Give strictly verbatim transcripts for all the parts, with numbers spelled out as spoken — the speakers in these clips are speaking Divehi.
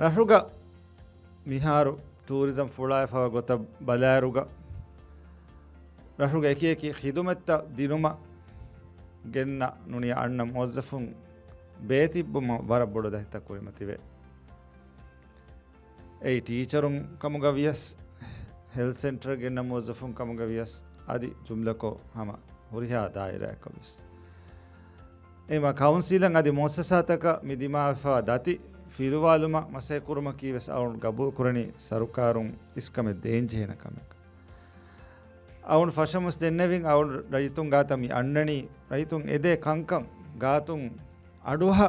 ރަށުގަ މިހާރު ޓޫރިޒަމް ފުޅާއެފަވާ ގޮތަށް ބަލާއިރުގަ، ރަށުގަ އެކި އެކި ޚިދުމަތްތައް ދިނުމަށް ގެންނަ ނޫނީ އަންނަ މުވައްޒަފުން ބޭތިއްބުމަށް ވަރަށް ބޮޑު ދަތިތައް ކުރިމަތިވޭ. އެއީ ޓީޗަރުން ކަމުގަ ވިޔަސް، ހެލްތް ސެންޓަރ ގެންނަ މުވައްޒަފުން ކަމުގަ ވިޔަސް، އަދި ޖުމްލަކޮށް ހަމަ ހުރިހާ ދާއިރާއަކަށް ވެސް. އެމަ ކައުންސިލަށް އަދި މުއައްސަސާތަކަށް މި ދިމާވެފަވާ ދަތި ފިލުވާލުމަށް މަސައްކަތް ކުރުމަކީ ވެސް އަޅުން ގަބޫލު ކުރަނީ ސަރުކާރުން އިސްކަމެއް ދޭންޖެހޭނެ ކަމެއް. އަޅުން ފަށަމުސް ދެންނެވިން އަޅުން ރައްޔިތުން ގާތަށް މި އަންނަނީ، ރައްޔިތުން އެދޭ ކަންކަން ގާތުން އަޑުއަހާ،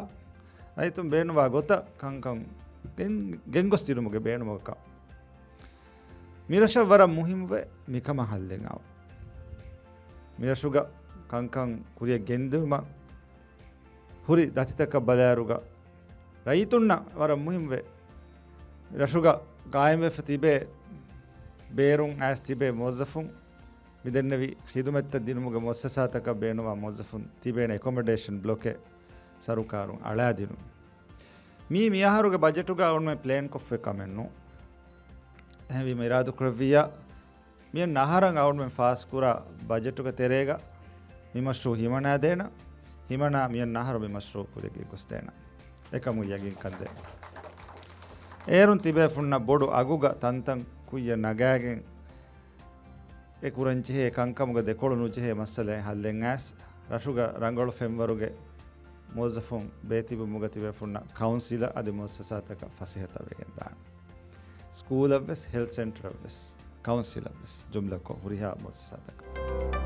ރައްޔިތުން ބޭނުންވާ ގޮތަށް ކަންކަން ގެން-، ގެންގޮސް ދިނުމުގެ ބޭނުމަކަށް. މި ރަށަށް ވަރަށް މުހިންމުވޭ މިކަމަށް ހައްލެއް އައު. މި ރަށުގަ ކަންކަން ކުރިއަށް ގެންދިއުމަށް ހުރި ދަތިތަކަށް ބަލާއިރުގަ، ރައްޔިތުންނަށް ވަރަށް މުހިންމުވޭ. ރަށުގަ ގާއިމްވެފަ ތިބޭ ބޭރުން އައިސް ތިބޭ މުވައްޒަފުން، މި ދެންނެވި ޚިދުމަތްތައް ދިނުމުގެ މުއައްސަސާތަކަށް ބޭނުންވާ މުވައްޒަފުން ތިބޭނެ އެކޮމޮޑޭޝަން ބްލޮކެއް ސަރުކާރުން އަޅާދިނުން. މީ މިއަހަރުގެ ބަޖެޓުގަ އަޅުމެން ޕްލޭން ކޮށްފައި ކަމެއް ނޫން. އެހެންވީމަ އިރާދަކުރެއްވިއްޔާ، މިއަންނަ އަހަރަށް އަޅުމެން ފާސްކުރާ ބަޖެޓުގެ ތެރޭގަ މި މަޝްރޫއު ހިމަނާދޭނަ، ހިމަނާ މިއަންނަ އަހަރު މި މަޝްރޫއު ކުރިއަށް ގޮސްދޭނަ. އެކަމު ޔަގީންކަންދޭ. އޭރުން ތިބޭފުންނަށް ބޮޑު އަގުގަ ތަންތަން ކުއްޔަށް ނަގާގެން، އެ ކުރަންޖެހޭ ކަންކަމުގަ ދެކޮޅު ނުޖެހޭ މައްސަލައެއް ހައްލެއް އައިސް، ރަށުގަ ރަނގަޅު ފެންވަރުގެ މުވައްޒަފުން ބޭތިބުމުގަ ތިބޭފުންނަށް ކައުންސިލަށް އަދި މުއައްސަސާތަކަށް ފަސޭހަތައް ވެގެން ދާނެ. ސްކޫލަށްވެސް، ހެލްތް ސެންޓަރަށްވެސް، ކައުންސިލަށްވެސް ޖުމްލަކޮށް ހުރިހާ މުއައްސަސާތަކަށް.